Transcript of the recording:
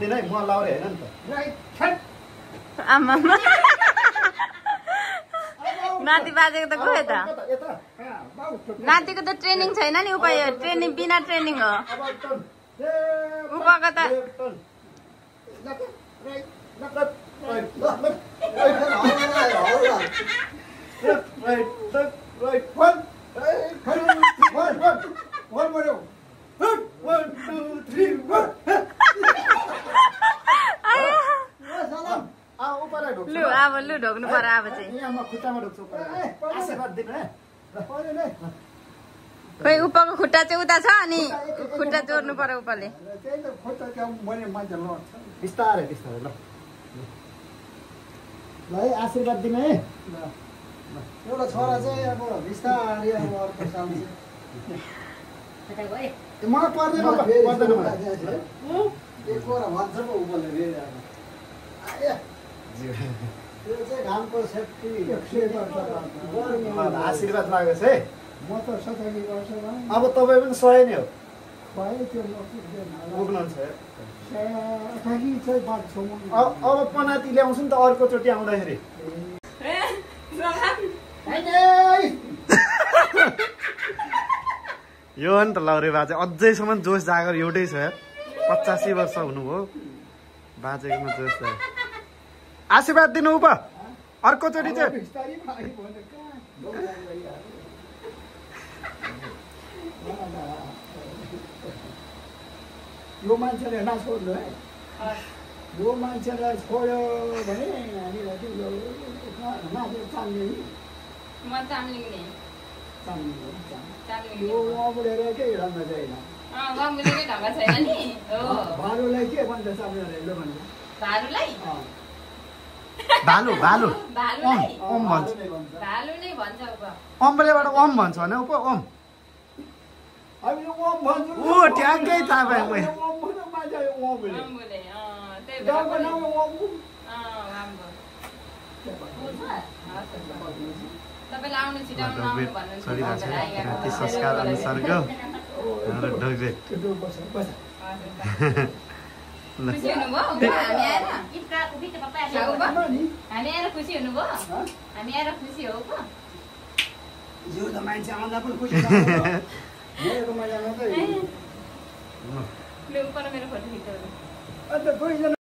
दिनै म लाउरे हैन नि त आमा नाति बाजेको त गयो त नातिको त ट्रेनिङ छैन नि उपाय ट्रेनिङ बिना ट्रेनिङ हो उपाको त लु अब लु ढोक्नु पर्यो अब चाहिँ खोइ उपको खुट्टा चाहिँ उता छ अनि खुट्टा जोड्नु पर्यो उपले बिस्तारै बिस्तारै ल ल है आशीर्वाद दिनु है एउटा छोरा चाहिँ अब बिस्तारै अब अर्को साल मलाई पर्दैन घामको सेफ्टी आशीर्वाद मागेछ है म त सतानी गर्छ अब तपाईँ पनि सय नै हो पुग्नुहुन्छ अब पनाती ल्याउँछु नि त अर्कोचोटि आउँदाखेरि यो हो नि त लौरे बाजे अझैसम्म जोस जागर एउटै छ 85 वर्ष हुनुभयो बाजेकोमा जोस जागर आशीर्वाद दिनु उप अर्कोचोटि चाहिँ यो मान्छेले नछोड्नु है यो मान्छेलाई छोड्यो भने हामीलाई यो अमुलेर केही ढङ्ग छैन भालुलाई के भन्छ चाम्रेले भन्छ भालु भालु ओम भन्छ अम्बलेबाट ओम भन्छ भने उप ओम ओ ठ्याक्कै थाहा भयो मैले संस्कार अनुसारको मान्छे आउँदा पनि खुसी मेरो